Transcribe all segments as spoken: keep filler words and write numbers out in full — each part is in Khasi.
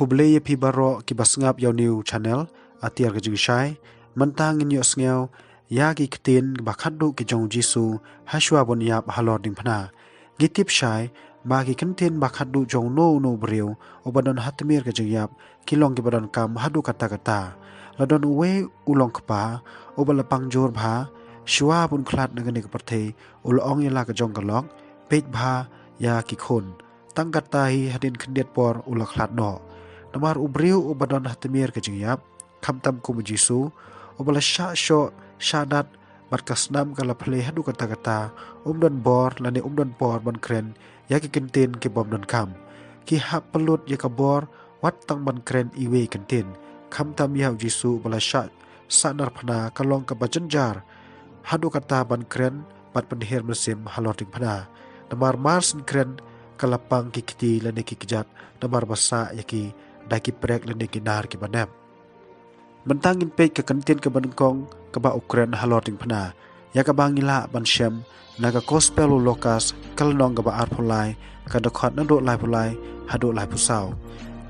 Khublei ïa phi baroh kiba sngap ïa u new channel, atiar ka jingshai. Mynta ngin ïohsngew ïa ki ktien ba khatduh ki jong u Jisu, ha shuwa ban ïap halor diengphna. Ngi tip shai, ba ki ktien ba khatduh jong uno uno u briew, uba don ha tmier ka jingïap, ki long kiba donkam haduh katta katta. La don uwei u long kpa, uba la pang jur bha, shuwa ban khlad na kane ka pyrthei, u la ong ïa la ka jong ka lok, peit bha ïa ki khun. Tang katta hi hadien khyndiat por u la khlad noh. Namar u briew uba don ha tmier ka jingïap, khamtam kum u Jisu, uba la shah shoh, shah dat, bad ka snam ka la plie haduh katta katta, um don bor, lane um don por ban kren ïa ki ktien ki bym donkam. Ki hap pynlut ïa ka bor, wat tang ban kren iwei i ktien. Khamtam ïa u Jisu uba la shah sahnarphna ka long kaba jynjar haduh katta ban kren bad pynher mynsiem halor diengphna. Namar mar syn kren ka la pang ki kti lane ki kjat, namar ba sah ïa ki da ki prek lane ki nar kiba nep. Mynta ngin peit ka ktien kaba nyngkong kaba u kren halor diengphna, ïa kaba ngi lah ban shem na ka Gospel u Lukas, ka lynnong kaba arphew lai, ka dkhot naduh laiphew lai haduh laiphew saw.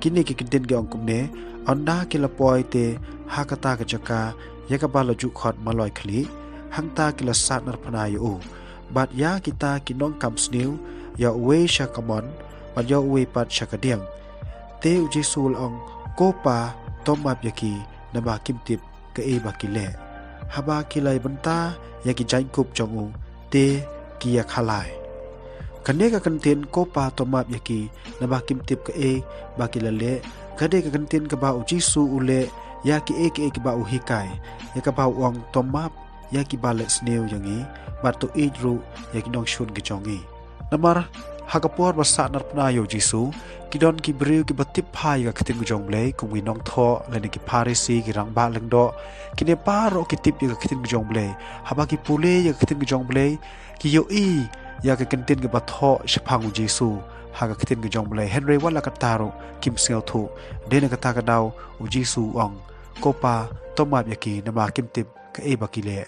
Kine ki ktien ki ong kumne: Ynda ki la poi te ha kata ka jaka ïa kaba la ju khot Maloi Khlieh, hangta ki la sahnarphna ïa u, bad ïa kita ki nongkam sniew, ïa uwei sha kamon, bad ïa uwei pat sha kadiang. Te u Jisu u la ong: Ko Pa, to map ïa ki, namar kim tip kaei ba ki leh. Haba ki la ïa bynta ïa ki jaiñkup jong u, te ki ïa khalai. Kane ka ktien, Ko Pa, to map ïa ki, namar kim tip kaei ba ki la leh, ka dei ka ktien kaba u Jisu u leh ïa kiei kiei kiba u hikai, ïa kaba u ong: To map ïa kiba leh sniew ïa ngi, bad to ïeit ruh ïa ki nongshun ki jong ngi. Namar ha ka por ba sahnarphna ïa u Jisu, ki don ki briew kiba tip bha ïa ka ktien ka jong u Blei, kum ki nongthoh lane ki Pharisi, ki rangbah lyngdoh, kine baroh ki tip ïa ka ktien ka jong u Blei. Haba ki pule ïa ka ktien ka jong u Blei, ki ïohi ïa ka ktien kaba thoh shaphang u Jisu ha ka ktien ka jong u Blei. Hynrei wat la katta ruh kim sngewthuh. Dei na kata ka daw u Jisu u ong: Ko Pa, to map ïa ki, namar kim tip kaei ba ki leh.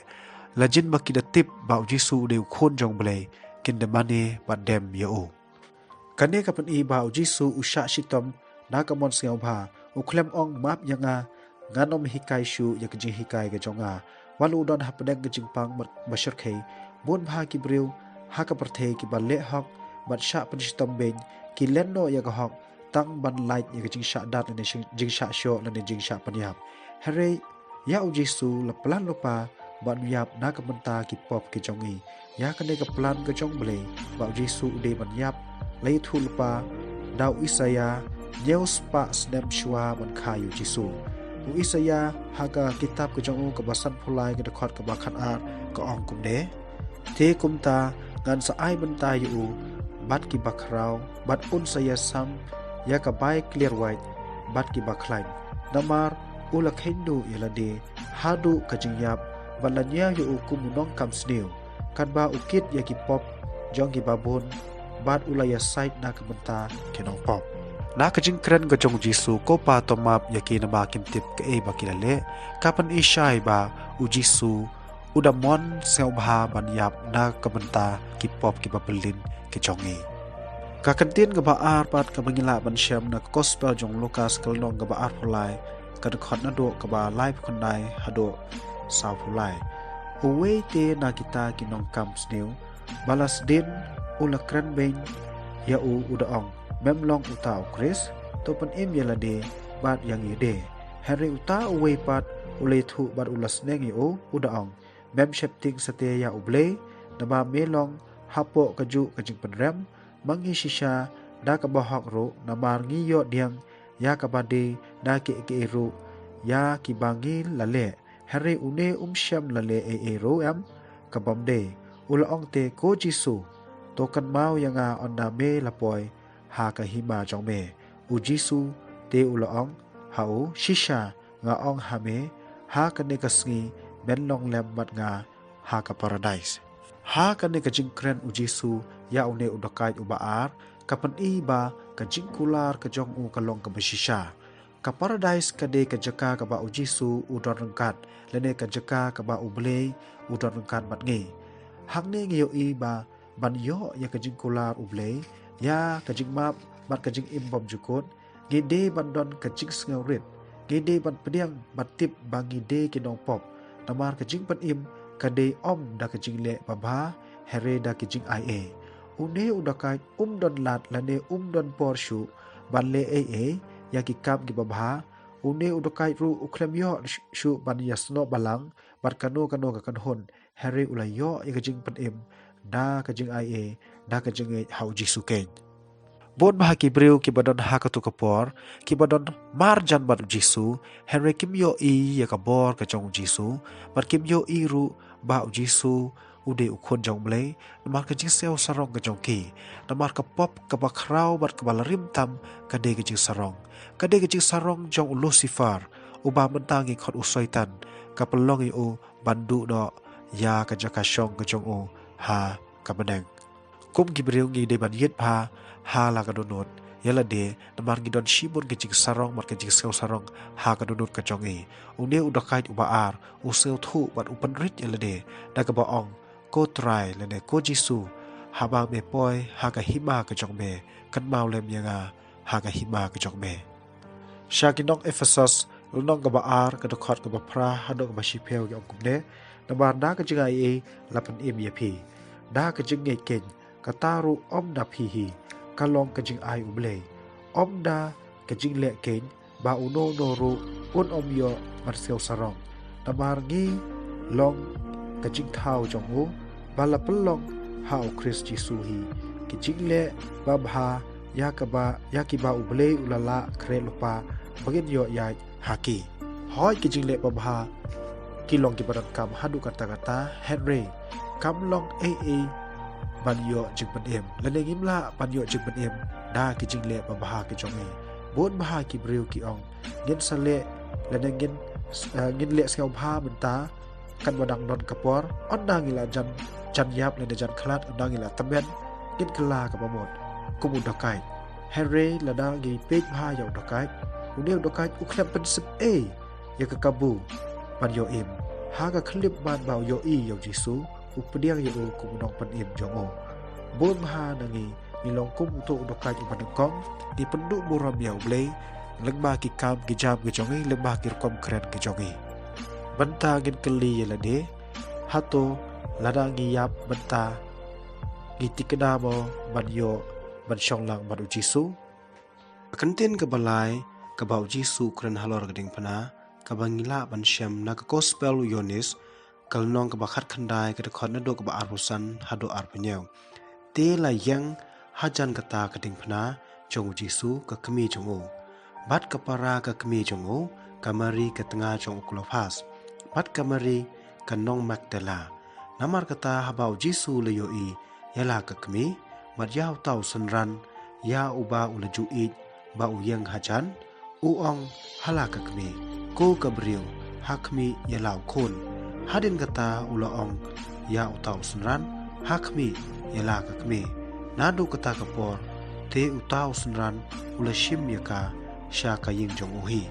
Lajin ba ki da tip ba u Jisu u dei u Khun jong u Blei, kin da mane bad dem ïa u. Kane ka pyni ba u Jisu u shah shitom na ka mon sngewbha, u khlem ong: Map ïa nga, ngan ym hikai shuh ïa ka jinghikai ka jong nga. Wat la u don hapdeng ka jingpang ba, ba shyrkhei, bun bha ki briew ha ka pyrthei kiba leh hok bad shah pynshitom beiñ, ki len noh ïa ka hok tang ban lait ïa ka jingshah dat lane jing-, jingshah shoh lane jingshah pynïap. Hynrei ïa u Jisu la plan lypa ban ïap na ka bynta ki pop ki jong ngi. Ïa kane ka plan ka jong u Blei ba u Jisu u dei ban ïap, la ïathuh lypa da u Isaïah hynñiew spah snem shuwa ban kha ïa u Jisu. U Isaïah ha ka kitab ka jong u kaba sanphew lai, ka dkhot kaba khatar, ka ong kumne: Te kumta ngan sa ai bynta ïa u bad kiba khraw, bad un sa ïasam ïa ka bai kliar wait bad kiba khlaiñ. Namar u la kheiñduh ïa lade haduh ka jingïap, bad la ñiew ïa u kum u nongkam sniew, katba u kit ïa ki pop jong kiba bun, bad u la ïasaid na ka bynta ki nongpop. Na ka jingkren ka jong u Jisu, Ko Pa, to map ïa ki, namar kim tip kaei ba ki la leh, ka pyni shai ba u Jisu u da mon sngewbha ban ïap na ka bynta ki pop kiba byllien ki jong ngi. Ka ktien kaba ar pat kaba ngi lah ban shem na ka Gospel jong u Lukas, ka lynnong kaba arphew lai, ka dkhot naduh kaba laiphew khyndai haduh sawphew lai. Uwei te na kita ki nongkam sniew ba la sdien u la kren beiñ ïa u, u da ong: Mem long uta u Khrist? To pynim ïa lade bad ïa ngi de. Hynrei uta uwei pat u la ïathuh bad u la sneng ïa u, u da ong: Mem sheptieng satia ïa u Blei, naba me long hapoh kajuh ka jingpynrem, ma ngi shisha da kaba hok ruh, namar ngi ïoh pdiang ïa kaba die na kiei kiei ruh ïa kiba ngi la leh. Hynrei une um shym la leh ei ei ruh em? Ka bym dei. U la ong te: Ko Jisu, to kynmaw ïa nga ynda me la poi ha ka hima jong me. U Jisu te u la ong ha u: Shisha nga ong ha me, ha kane ka sngi men long lem bad nga ha ka Paradais. Ha kane ka jingkren u Jisu ïa une u dakaid uba ar, ka pyni ba ka jingkular ka jong u ka long kaba shisha. Ka Paradais ka dei ka jaka kaba u Jisu u don ryngkat, lane ka jaka kaba u Blei u don ryngkat bad ngi. Hangne ngi ïohi ba ban ïoh ïa ka jingkular u Blei, ïa ka jingmap bad ka jingim bymjukut, Ngi dei ban don ka jingsngewrit. Ngi dei ban pdiang ban tip ba ngi dei ki nongpop. Namar ka jingpynim ka dei ym da ka jingleh babha, hynrei da ka jingai ei. Une u dakait um don lad lane um don por shuh ban leh ei ei ïa ki kam ki babha. Une u dakait ruh u khlem ïoh shuh ban ïasnoh balang bad kano kano ka kynhun, hynrei u la ïoh ïa ka jingpynim da ka jingai ei, da ka jingngeit ha u Jisu keiñ. Bun bah ki briew kiba don ha kato ka por kiba don marjan bad u Jisu, hynrei kim ïohi ïa ka bor ka jong u Jisu, bad kim ïohi ruh ba u Jisu u dei u khun jong u Blei. Namar ka jingsngew sarong ka jong ki, namar ka pop kaba khraw bad kaba la rim tam, ka dei ka jingsarong, ka dei ka jingsarong jong u Lucifer, uba mynta ngi khot u Soitan, ka pynlong ïa u ban duh noh ïa ka jaka shong ka jong u ha ka bneng. Kum ki briew ngi dei ban ïit bha ha la ka dohnud ïa lade, namar ngi don shibun ka jingsarong bad ka jingsngew sarong ha ka dohnud ka jong ngi. Une u dakait uba ar u sngewthuh bad u pynrit ïa lade da kaba ong, "Ko Trai lane ko Jisu, haba me poi ha ka hima ka jong me, kynmaw lem ïa nga ha ka hima ka jong me." Sha ki nong Ephesos, lynnong kaba ar, ka dkhot kaba phra haduh kaba shiphew ki ong kumne, "Namar da ka jingai ei la pynim ïa phi, da ka jingngeit keiñ, kata ruh ym da phi hi, ka long ka jingai u Blei. Ym da ka jingleh keiñ, ba uno uno ruh un ym ïoh ban sngew sarong. Namar ngi long ka jingthaw jong u, ba la pynlong ha u Khrist Jisu hi, ki jingleh babha ïa kaba, ïa kiba u Blei u la lah khreh lypa ba ngin ïoh ïaid ha ki." Hooid, ki jingleh babha ki long kiba donkam haduh katta katta, hynrei kam long ei ei ban ïoh jingpynim, lane ngim lah ban ïoh jingpynim da ki jingleh babha ki jong ngi. Bun bah ki briew ki ong, "Ngin sa leh, lane ngin, eh, ngin leh sngewbha mynta, katba dang don ka por, ynda ngi la jan, jan ïap lane jan khlad, ynda ngi la tymmen, ngin kylla kaba mut kum u dakait." Hynrei lada ngi peit bha ïa u dakait, une u dakait u khlem pynsep ei ïa ka kabu ban ïoh im. Ha ka khyllipmat ba u ïohi ïa u Jisu, u pdiang ïa u kum u nongpynim jong u. Bun bah na ngi, ngi long kum uto u dakait uba nyngkong, ngi pynduh burom ïa u Blei lyngba ki kam ki jam ki jong ngi, lyngba ki rukom kren ki jong ngi. Mynta ngin kylli ïa lade, hato lada ngi ïap mynta, ngi thikna mo ban ïoh ban shong lang bad u Jisu? Ka kyntien kaba lai kaba u Jisu u kren halor ka diengphna, kaba ngi lah ban shem na ka Gospel u Ïoannis, ka lynnong kaba khatkhyndai, ka dkhot naduh kaba arphew san haduh arphew hynñiew. Te la ïeng hajan kata ka diengphna jong u Jisu ka kmie jong u, bad ka para ka kmie jong u, ka Mari ka tnga jong u Klophas, bad ka Mari ka nong Magdala. Namar kata haba u Jisu u la ïohi ïa la ka kmie, bad ïa uta u synran, ïa uba u la ju ïeit ba u ïeng hajan, u ong ha la ka kmie, "Ko ka briew, ha khmih ïa la u khun." Hadien kata u la ong ïa uta u synran, "Ha khmih ïa la ka kmie." Naduh kata ka por te uta u synran u la shim ïa ka sha ka ïing jong u hi.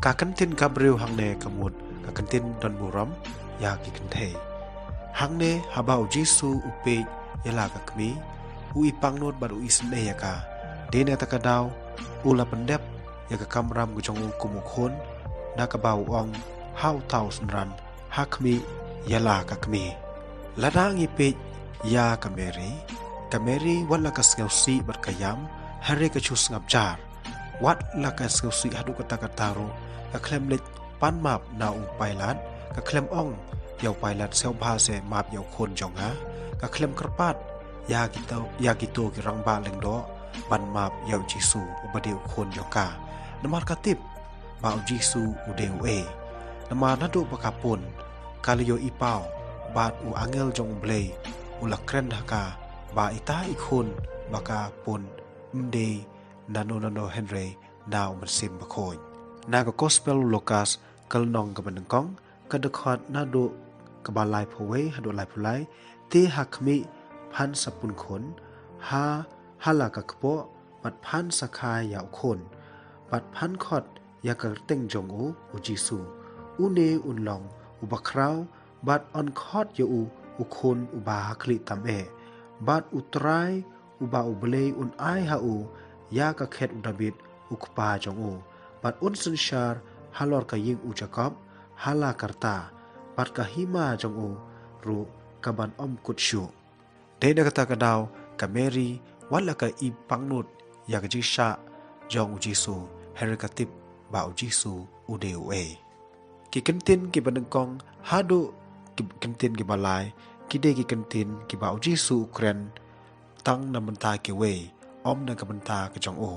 Ka kyntien ka briew hangne ka mut ka kyntien donburom ïa ki kynthei. Hangne haba u Jisu u peit ïa la ka kmie, u i pangnud bad u isynei ïa ka. Dei na kata ka daw u la pyndep ïa ka kamram ka jong u kum u khun, na kaba u ong ha uta u synran, "Ha khmih ïa la ka kmie." Lada ngi peit ïa ka Meri, ka Meri wat la ka sngewsih bad ka ïam, hynrei ka shu sngap jar. Wat la ka sngewsih haduh katta katta ruh, ka khlem leit pan map na u Pailat, ka khlem ong ïa u Pailat, "Sngewbha seh, map ïa u khun jong nga." Ka khlem kyrpad ïa kito, ïa kito ki rangbah lyngdoh ban map ïa u Jisu uba dei u khun jong ka. Namar ka tip ba u Jisu u dei uei. Namar naduh ba ka pun, ka la ïohi paw bad u angel jong u Blei u la kren ha ka ba ita i khun ba ka pun ym dei nano nano hynrei na u Mynsiem Bakhuid. Na ka Gospel u Lukas, ka lynnong kaba nyngkong, ka dkhot naduh kaba laiphew wei haduh laiphew lai, te ha khmih phan sa pun khun, ha, ha la ka kpoh, bad phan sa kha ïa u khun, bad phan khot ïa ka kyrteng jong u, u Jisu. Une un long uba khraw, bad yn khot ïa u, u khun uba ha khlieh tam eh. Bad u Trai uba u Blei un ai ha u ïa ka khet u Dabid u kpa jong u, bad un synshar halor ka ïing u Jakob ha la karta, bad ka hima jong u ruh ka ban ym kut shuh. Dei na kata ka daw ka Mary wat la ka i pangnud ïa ka jingshah jong u Jisu, hynrei ka tip ba u Jisu u dei uei. Ki kyntien kiba nyngkong haduh ki kyntien kiba lai, ki dei ki kyntien kiba u Jisu u kren tang na bynta kiwei, ym na ka bynta ka jong u.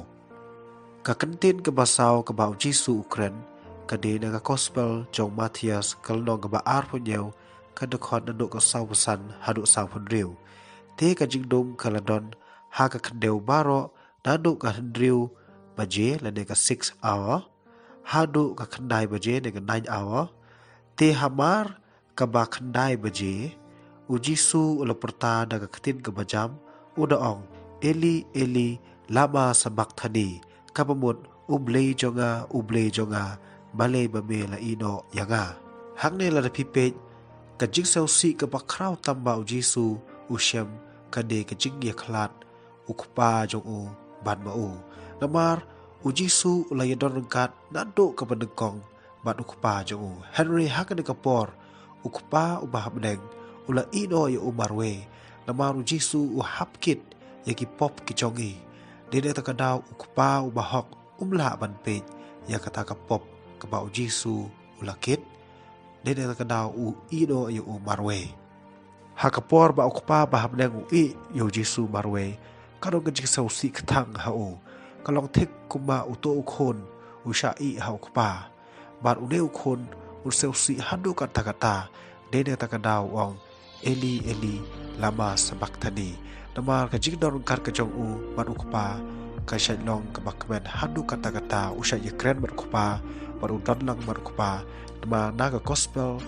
Ka kyntien kaba saw kaba u Jisu u kren ka dei na ka Gospel jong Mathaios, ka lynnong kaba arphew hynñiew, ka dkhot naduh ka sawphew san haduh sawphew hynriew. Te ka jingdum ka la don ha ka khyndew baroh, naduh ka hynriew baje lane ka six hour haduh ka khyndai baje ne ka nine hour. Te hamar kaba khyndai baje, u Jisu u la pyrta da ka ktien kaba jam, u da ong, "Eli, Eli, lama sabakthani?" Kaba mut, "U Blei jong nga, U Blei jong nga, balei ba me la ïehnoh ïa nga?" Hangne lada phi peit, ka jingsngewsih kaba khraw tam ba u Jisu u shem ka dei ka jingïakhlad u Kpa jong u bad ma u. Namar u Jisu u la ïadon ryngkat naduh kaba nyngkong bad u Kpa jong u. Hynrei ha kane ka por, u Kpa uba ha bneng u la ïehnoh ïa u marwei. Namar u Jisu u hap kit ïa ki pop ki jong ngi. Dei na kata ka daw u Kpa uba hok um lah ban peit ïa kata ka pop kaba u Jisu u la kit. Dei na kata ka daw u ïehnoh ïa u marwei. Ha ka por ba u Kpa ba ha bneng u ïeh ïa u Jisu marwei, ka don ka jingsngewsih kthang ha u. Ka long thik kumba uto u khun u shah ïeh ha u kpa. Bad une u khun un sngewsih haduh katta katta. Dei na kata ka daw u ong, "Eli, Eli, lama sabakthani?" Namar ka jingdon ryngkat ka jong u bad u Kpa ka shait long kaba kmen haduh katta katta, u shait ïakren bad u Kpa, bad u don lang bad u Kpa. Namar na ka Gospel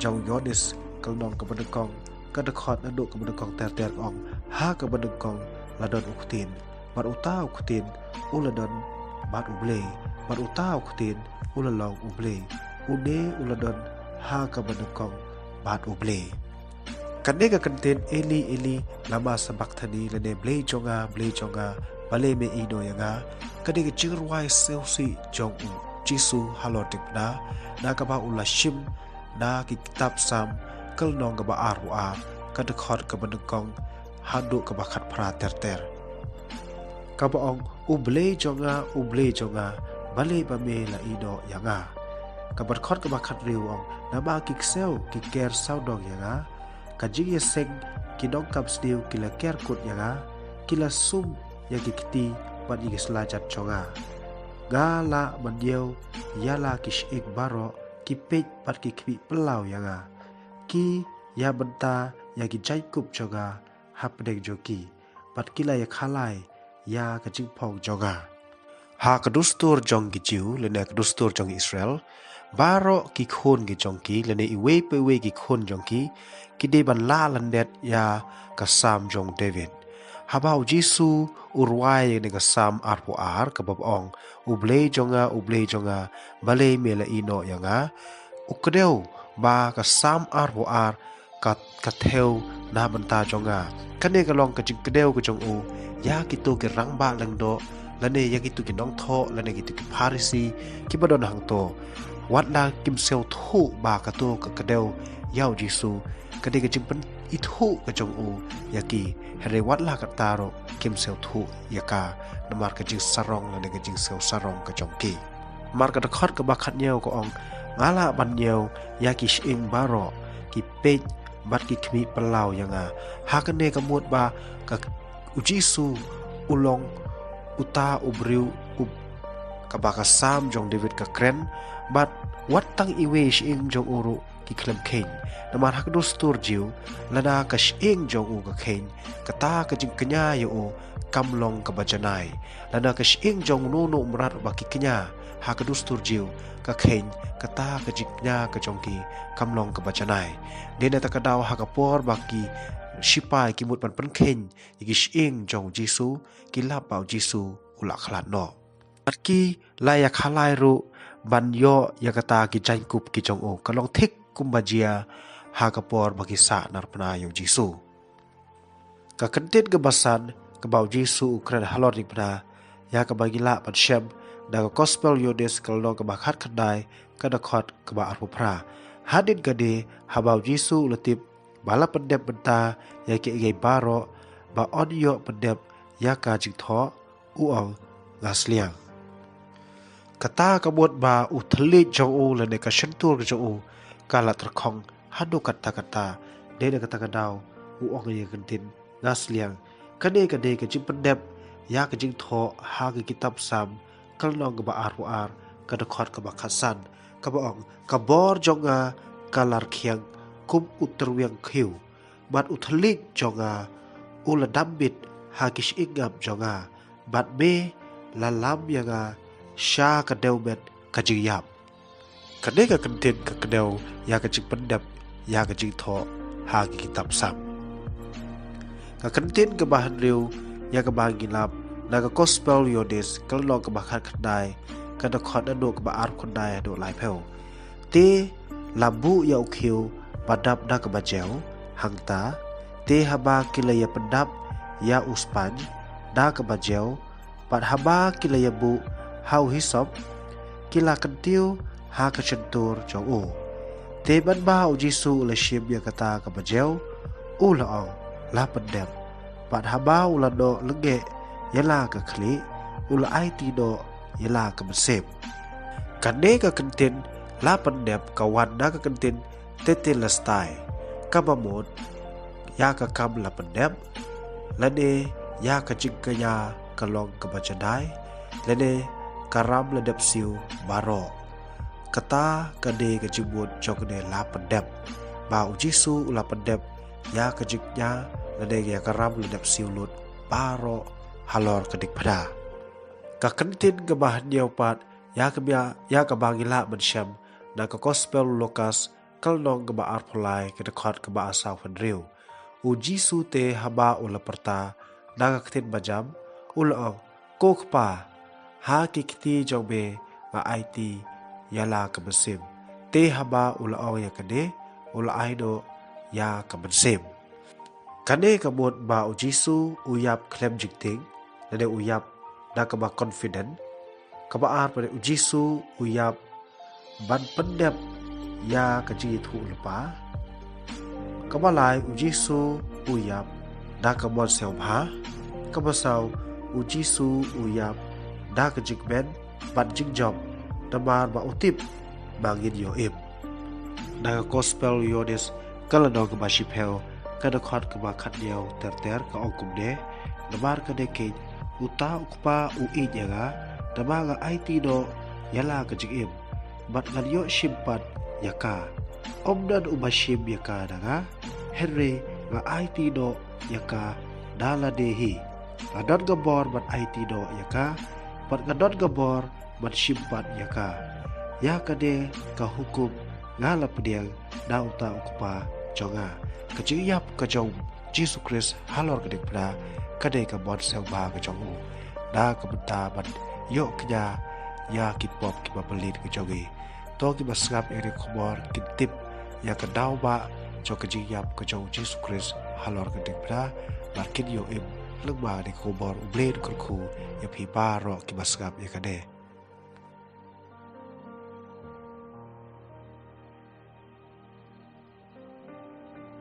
jong u Ïoannis, ka lynnong kaba nyngkong, ka dkhot naduh kaba nyngkong ter ter ka ong, "Ha kaba nyngkong la don u Ktien, bad uta u Ktien u la don bad u Blei, bad uta u Ktien u la long u Blei. Une u la don ha kaba nyngkong bad u Blei." Kane ka kyntien, "Eli, Eli, lama sabakthani?" lane, "Blei jong nga, Blei jong nga, balei me ïehnoh ïa nga?" Ka dei ka jingrwai sngewsih jong u Jisu halor diengphna, na kaba u la shim na ki kitab Salm, ka lynnong kaba arphew ar, ka dkhot kaba nyngkong haduh kaba khatphra ter ter. Kaba ong, "U Blei jong nga, U Blei jong nga, balei ba me la ïehnoh ïa nga?" Kaba dkhot kaba khathynriew ong, "Namar ki ksew ki ker sawdong ïa nga, ka jingïaseng ki nongkam sniew ki la ker kut ïa nga, ki la sum ïa ki kti bad ïa ki sla jat jong nga. Nga lah ban ïew ïa la ki shyieng baroh, ki peit bad ki khmih phyllaw ïa nga. Ki ïa bynta ïa ki jaiñkup jong nga ha pdeng jong ki, bad ki la ïakhalai ïa ka jingphong jong nga." Ha ka dustur jong ki Jiw, lane ka dustur jong Israel, baroh ki khun ki jong ki, lane iwei pa iwei ki khun jong ki, ki dei ban lah lyndet ïa ka Salm jong David. Haba u Jisu u rwai ïa kane ka Salm arphew ar kaba ong, "U Blei jong nga, U Blei jong nga, balei me la ïehnoh ïa nga?" U kdew ba ka Salm arphew ar ka, ka thew na bynta jong nga. Kane ka long ka jingkdew ka jong u ïa kito ki rangbah lyngdoh, lane ïa kito ki nongthoh, lane kito ki Pharisi kiba don hangto. Wat la kim sngewthuh ba kato ka kdew ïa u Jisu, ka dei ka jingpynithuh ka jong u ïa ki. Hynrei wat la katta ruh kim sngewthuh ïa ka, namar ka jingsarong lane ka jingsngew sarong ka jong ki. Namar ka dkhot kaba khathynñiew ka ong, "Nga lah ban ïew ïa ki shyieng baroh, ki peit bad ki khmih phyllaw ïa nga." Ha kane ka mut ba ka, u Jisu u long uta u briew u, kaba ka Salm jong David ka kren, bad wat tang iwei i shyieng jong u ruh ki khlem kheiñ. Namar ha ka dustur Jiw, lada ka shyieng jong u ka kheiñ, kata ka jingkñia ïa u kam long kaba janai. Lada ka shyieng jong uno uno u mrad ba ki kñia ha ka dustur Jiw ka kheiñ, kata ka jingkñia ka jong ki kam long kaba janai. Dei na kata ka daw ha ka por ba ki shipai ki mut ban pynkheiñ ïa ki shyieng jong u Jisu, ki lap ba u Jisu u la khlad noh. Bad ki la ïakhalai ruh ban ïoh ïa kata ki jaiñkup ki jong u. Ka long thik kumba jia ha ka por ba ki sah narphna ïa u Jisu. Ka kyntien kaba san kaba u Jisu u kren halor diengphna, ïa kaba ngi lah ban shem Na ka Gospel Ïoannis ka lynnong kaba khatkhyndai, ka dkhot kaba arphew phra. Hadien kane, haba u Jisu u la tip ba la pyndep mynta ïa kiei kiei baroh ba yn ïoh pyndep ïa ka jingthoh, u ong, "Nga sliang." Kata ka mut ba u thylliej jong u lane ka shyntur jong u ka la tyrkhong haduh katta katta. Dei na kata ka daw u ong ïa ka kyntien, "Nga sliang." Kane ka dei ka jingpyndep ïa ka jingthoh ha ka kitab Salm, ka lynnong kaba arphew ar, ka dkhot kaba khatsan, kaba ong, "Ka bor jong nga ka la rkhiang kum u tyrwiang khiew, bad u thylliej jong nga u la dam bit ha ki shyieng ngap jong nga, bad me la lam ïa nga sha ka dewmet ka jingïap." Kane ka kyntien ka kdew ïa ka jingpyndep ïa ka jingthoh ha ki kitab Salm. Ka kyntien kaba hynriew ïa kaba ngi lap na ka Gospel Ïoannis, ka lynnong kaba khatkhyndai, ka dkhot naduh kaba arphew khyndai haduh laiphew. Te la buh ïa u khiew ba dap da kaba jew, hangta te haba ki la ïa pyndap ïa u spanj da kaba jew, bad haba ki la ïa buh ha u hisop, ki la kyntiew ha ka shyntur jong u. Te mynba u Jisu u la shim ïa kata kaba jew, u la ong, "La pyndep." Bad haba u la noh lyngngeh ïa la ka khlieh, u la aiti noh ïa la ka mynsiem. Kane ka kyntien "la pyndep" ka wan na ka kyntien tetelestai, kaba mut ïa ka kam la pyndep, lane ïa ka jingkñia ka long kaba jadai, lane ka ram la dep siew baroh. Kata ka dei ka jingmut jong kane "la pyndep", ba u Jisu u la pyndep ïa ka jingkñia lane ïa ka ram la dep siew lut baroh halor ka dikphna. Ka kyntien kaba hynñiew pat ïa kaba, ïa kaba ngi lah ban shem na ka Gospel Lukas, ka lynnong kaba arphew lai, ka dkhot kaba saw phew hynriew. U Jisu te haba u la pyrta na ka ktien bajam, u la ong, "Ko Kpa, ha ki kti jong me nga aiti ïa la ka mynsiem." Te haba u la ong ïa kane, u la ai noh ïa ka mynsiem. Kane ka mut ba u Jisu u ïap khlem jingtieng, lane u ïap da kaba confident, kaba ar pat u Jisu u ïap ban pyndep ïa ka jingïathuhlypa. Kaba lai, u Jisu u ïap da ka mon sngewbha. Kaba saw, u Jisu u ïap da ka jingkmen bad jingjop, namar ba u tip ba ngin ïoh im. Na ka Gospel Ïoannis, ka lynnong kaba shiphew, ka dkhot kaba khathynñiew ter ter, ka ong kumne, "Namar kane keiñ, uta u Kpa u ïeit ïa nga, namar nga aiti noh ïa la ka jingim, bad ngan ïoh shim pat ïa ka. Ym don uba shim ïa ka da nga, hynrei nga aiti noh ïa ka da lade hi. Nga don ka bor ban aiti noh ïa ka, bad nga don ka bor ban shim pat ïa ka. Ïa kane ka hukum nga la pdiang na uta u Kpa jong nga." Ka jingïap ka jong u Jisu Khrist halor ka dikphna ka dei ka mon sngewbha ka jong u, na ka bynta ban ïoh kñia ïa ki pop kiba pynleit ka jong ngi. To kiba sngap ïa kane ka khubor kin tip ïa ka daw ba jong ka jingïap ka jong u Jisu Khrist halor ka dikphna, bad kin ïoh im lyngba kane ka khubor. U Blei un kyrkhu ïa phi baroh kiba sngap ïa kane.